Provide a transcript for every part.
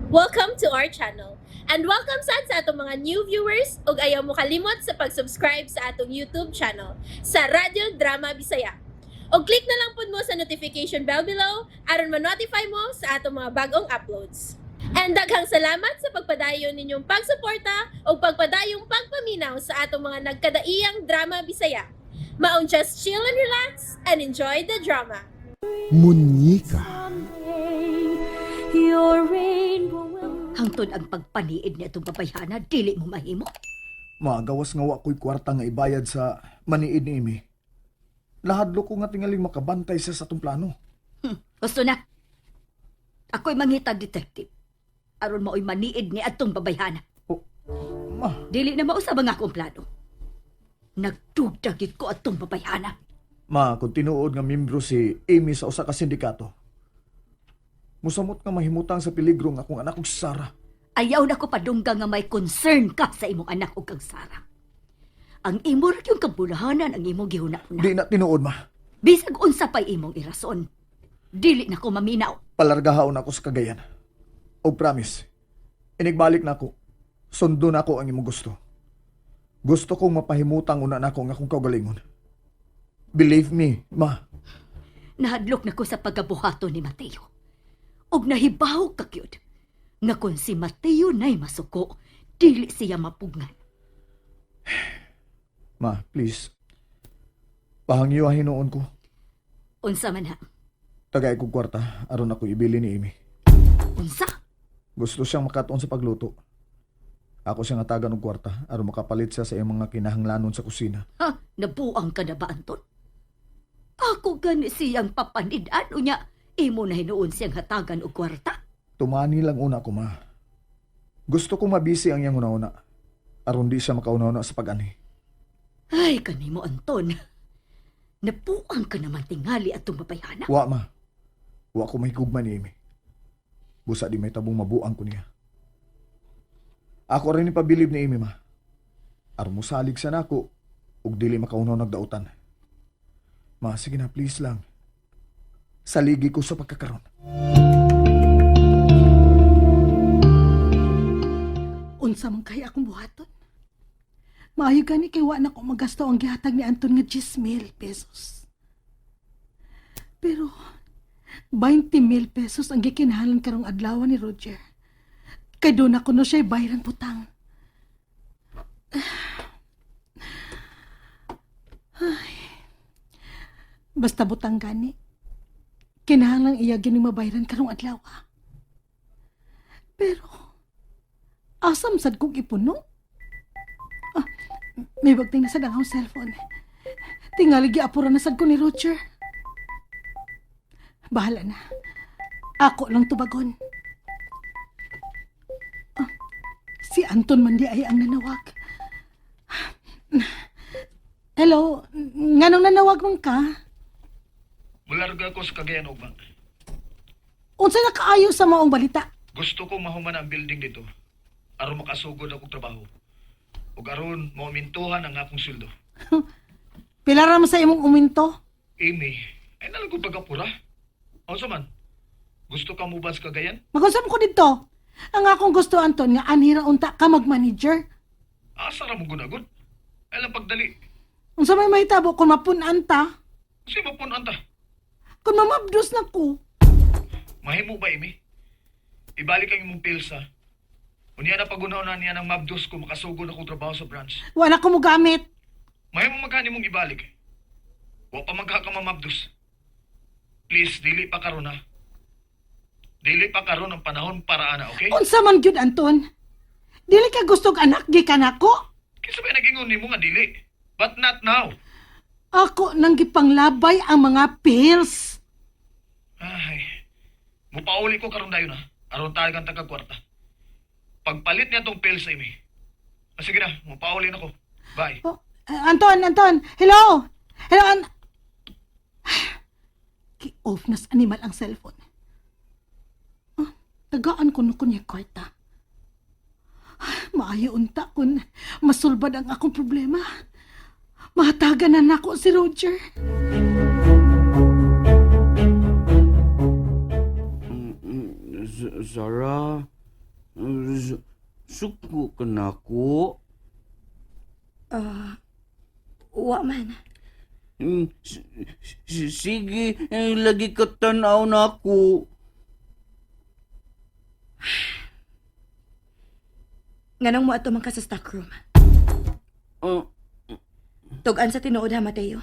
Welcome to our channel. And welcome sad sa atong mga new viewers ug ayaw mo kalimot sa pag-subscribe sa atong YouTube channel sa Radyo Drama Bisaya. Og click na lang pud mo sa notification bell below aron ma-notify mo sa atong mga bagong uploads. And daghang salamat sa pagpadayon ninyong pagsuporta ug pagpadayong pagpaminaw sa atong mga nagkadaiyang drama Bisaya. Maong just chill and relax and enjoy the drama. Munyika. Your rainbow will Hangtod ang pagpaniid ni atong babayhana, dili mo mahimo. Magawas nga wa ko'y kwarta nga ibayad sa maniid ni Amy. Lahadlo ko nga tingaling makabantay siya sa atong plano. Gusto na. Ako'y mangitag detective. Aron mao'y maniid ni atong babayhana. Oh, ma, Dili na mausab ang akong plano. Nagdugdagit ko atong babayhana. Ma, kung tinuod nga membro si Amy sa usa ka sindikato, musamot nga mahimutang sa peligro nga akong anak ug si Sarah. Ayaw na ko padungga nga may concern ka sa imong anak o kang Sara. Ang imo ra yung kabulahanan ang imong gihuna-huna. Di na tinuod, ma. Bisag unsa pa'y imong irason. Dili na ko maminaw. Palargahaon ako sa Cagayan. Og promise, inigbalik na ako. Sundo na ako ang imong gusto. Gusto kong mapahimutang una nako ang akong kaugalingon. Believe me, ma. Nahadlok na ko sa pagabuhato ni Mateo. Og nahibaw ka gyud nga kung si Mateo na'y masuko, dili siya mapugngan. Ma, please. Pahangyo hinuon ko. Unsa man ha? Tagay kong kwarta aron ako ibili ni Amy. Unsa? Gusto siyang makatuon sa pagluto. Ako siyang hatagan og kwarta aron makapalit siya sa iyang mga kinahanglanon sa kusina. Ha? Nabuang ka na ba, Anton? Ako gani siyang papanid-an unya imo na hinuon siyang hatagan og kwarta. Tumani lang una ko, ma. Gusto kong mabisi ang iyang una-una aron di siya makauna-una sa pag-ani. Ay, kanimo, Anton. Nabuang ka naman tingali atong babayhana. Wa, ma. Wa ko mahigugma ni Amy. Busa di may tabong mabuang ko niya. Ako rin ipabilib ni Amy, ma. Aron mosalig sa nako ug dili makaunaw nagdautan. Ma, sige na, please lang. Saligi ko sa pagkakaron. Unsa man kay akong buhaton? Maayo gani kay wa na ko magasto ang gihatag ni Anton nga 10,000 pesos. Pero 20,000 pesos ang gikinahanglan karong adlaw ni Roger. Kay doon ako no siya'y bayrang butang. Ay, basta butang gani. Kinahanglan iya gyud ning mabayran karong adlaw. Pero asam sad kong ipuno? Ah, may bagting na sad ang akong cellphone. Tingali giapura na sad ko ni Roger. Bahala na. Ako lang tubagon. Ah, si Anton man di ay ang nanawag. Hello, nganong nanawag man ka? Mularga ko sa Cagayan, Ugma. Unsa na kaayo sa maong balita? Gusto kong mahuman ang building dito. Aron makasugod akong trabaho. Ug aron maumintuhan ang akong sweldo. Pila ra man sa imong uminto? Amy, ay nalago pagkapura. Unsa man? Gusto ka mo ba sa Cagayan? Magunsa mo ko dito. Ang akong gusto, Anton, nga anhira unta ka mag-manager. Asa ra mo gunagod? Ay lang pagdali. Unsa may mahitabo kung mapunan ta? Kasi mapunan ta. Kung mamabdos na ko. Mahimo ba, Amy? Ibalik ang imong pilsa. Unya na pagunaw na niya ng mabdos ko makasugod akong trabaho sa branch. Wala ko mo gamit. Mahimo magkani mong ibalik. Wa pa magkakamamabdos. Please, dili pa karon ha. Dili pa karon ang panahon para ana, okay? Unsa man gyud, Anton? Dili ka gustog anak gikan ako. Kinsa ba nagingon nimo nga dili? But not now. Ako nang gipanglabay ang mga pills. Ay, mupauli ko karon dayon ha. Aron tayo kang taga-kwarta. Pagpalit niya tong pills, Amy. Ah, sige na, mupauli na ko. Bye. Oh, Anton, Anton, hello. Hello, Ki-off na sa animal ang cellphone. Ah, tagaan ko no kunya kwarta. Ah, maayo unta kun masulbad ang akong problema. Mahatagan na nako si Roger. Zara, Suko ka na ko. Ah, wa man. Sige, lagi ka tanaw na ako. Nganong mo ato man ka sa stockroom? Ah, Tugan sa tinuod ha, Mateo.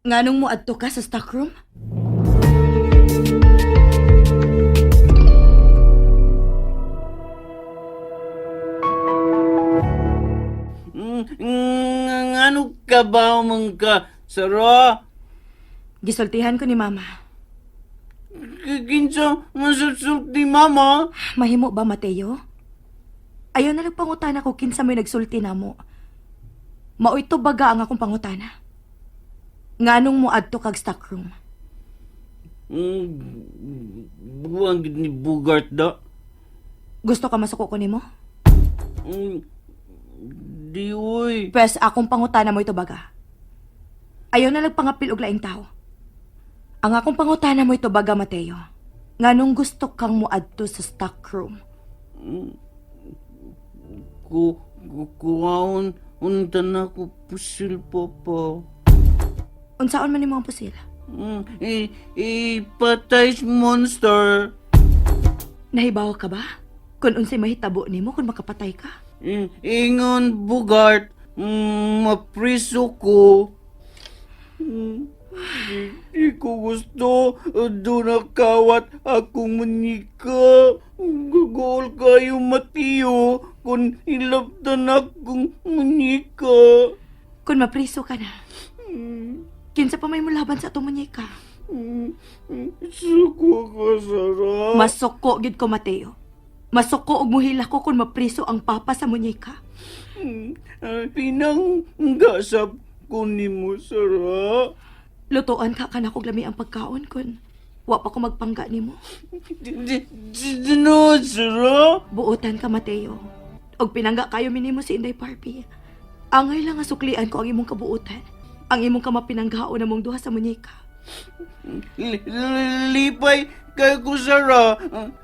Nganong mo adto ka sa stockroom? Ngano ka ba man ka, Sarah? Gisultihan ko ni Mama. Kinsa masusult ni Mama? Mahimo ba, Mateo? Ayaw na lang pangutana ko kinsa may nagsulti namo. Maoy to baga ang akong pangutana. Nganong mo adto kag stockroom? Buwang gid ni Bugart da. Gusto ka masuko ko nimo? Di oy. Pwes akong pangutana mo ito baga. Ayaw na lang pangapil og laing tao. Ang akong pangutana mo ito baga, Mateo. Nganong gusto kang moadto sa stockroom? Ku kuwaon unta na ko pusil, Papa. Unsaon man nimo ang pusil? Ipatay monster. Nahibaw ka ba? Kung unsay mahitabo nimo kung makapatay ka? Ingon Bugart, mapriso ko. Di ko gusto, doon nakawat akong manika. Gagol kayo, Mateo, kung ilaptan akong manika. Kung mapriso ka na, kinsa pa may mulaban sa atong munyeka? Suko ka, Sarah. Masuko gid ko, Mateo. Masuko og muhila ko kung mapriso ang papa sa munyeka. Pinanggasap ko nimo, Sarah. Lutuan ka kanakog lami ang pagkaon kun wa pa ko magpangga nimo. No, Sarah. Buotan ka, Mateo. Og pinangga kayo minimo si Inday Barbie. Angay lang nga suklian ko ang imong kabuotan. Ang imong kamapinanggaon namong duha sa munyeka. Lipay kay ko, Sarah.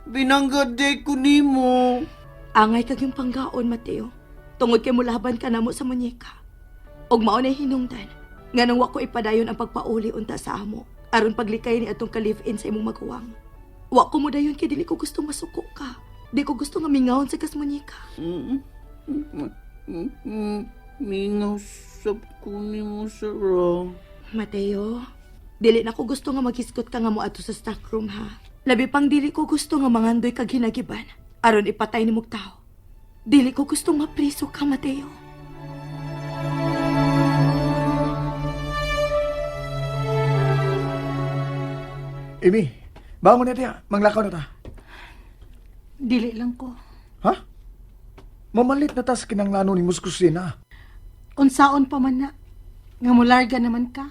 Binanggad ko nimo. Angay kag yung panggaon, Mateo. Tungod kay mulaban ka namo sa munyeka. Og mao na hinungdan. Nganong wa ko ipadayon ang pagpauli unta sa amo. Aron paglikay ni atong ka-live-in sa imong maguwang. Wa ko mo dayon kay dili ko gusto masuko ka. Di ko gusto nga mingawon sa kas munyeka. Mingaw sab ko nimo, Sarah. Mateo, dili na ko gusto nga maghisgot ka nga moadto sa stockroom ha. Labi pang dili ko gusto nga mangandoy kag hinagiban aron ipatay ni tao. Dili ko gusto mapriso ka, Mateo. Amy, bangon na diya. Manglakaw na ta. Dili lang ko. Ha? Mamalit na ta sa kinanglano ni sa kusina. Unsaon pa man na. Nga mularga naman ka.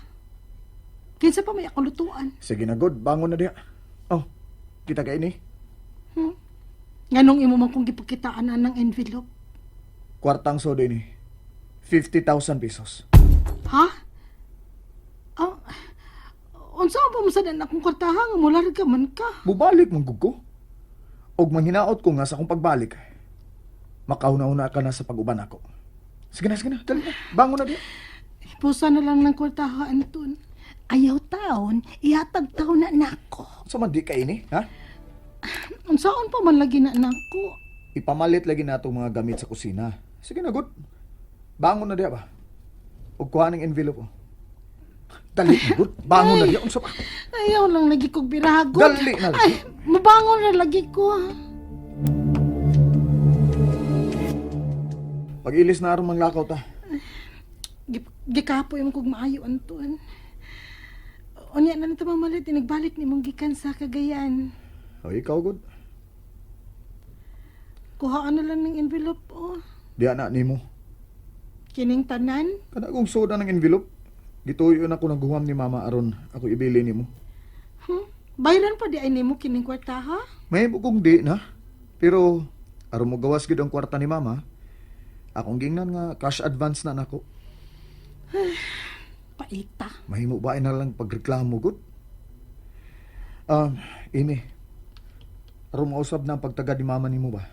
Kinsa pa may akong lutuan. Sige na, good. Bangon na diya. Oh, kita ka ini. Nganong imo man kong gipakitaan ng envelope. Kwartang sodo ini. 50,000 pesos. Ha? Ah, unsaon pa mo sa akong kwartaha nga mularga man ka. Mubalik man gud ko. Og manghinaot ko nga sa akong pagbalik. Makauna-una ka na sa pag-uban ako. Sige na, sige na. Dali na. Bangon na diya. Pusa na lang ng kwartaha, Anton. Ayaw taon, ihatag taon na nako. Sa man di ka ini, ha? Unsaon pa man lagi na nako. Ipamalit lagi nato mga gamit sa kusina. Sige na, good. Bangon na diya ba? Og kuha ng envelope. Oh. Dali na, good. Bangon na diya. Unsa pa? Ayaw lang lagi kog birago. Dali na lagi. Ay, mabangon na lagi ko. ah. Pag-ilis na aron manglakaw ta. Gikapoy mo kog maayo, Anton. Unya na nito mamalit, nagbalik ni mong gikan sa Cagayan. O ikaw, good. Kuhaan na lang ng envelope, oh. Diya na nimo. Kining tanan. Kana kong soda ng envelope. Gituyo na ko naguham ni mama aron ako ibili nimo. Bayran pa di ay nimo kining kwartaha. May kong di na. Pero aron mo gawas gid ang kwarta ni mama. Akong gingnan nga cash advance na nako. Paita. Mahimo ba na lang pagreklamo gud? Ini. Aron mausab na ang pagtagad ni mama nimo ba.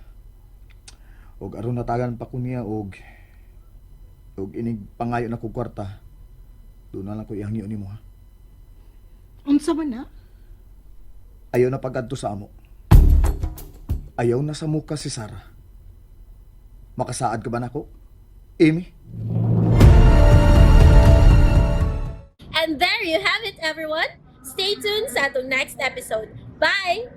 Og aron natagan pa ko niya og inig pangayo na ko kwarta. Doon na lang ko ihangyo nimo ha. Unsa man na? Ayaw na pag-adto sa amo. Ayaw na sa muka si Sarah. Makasaad ka ba nako? Amy? And there you have it, everyone. Stay tuned sa atong next episode. Bye!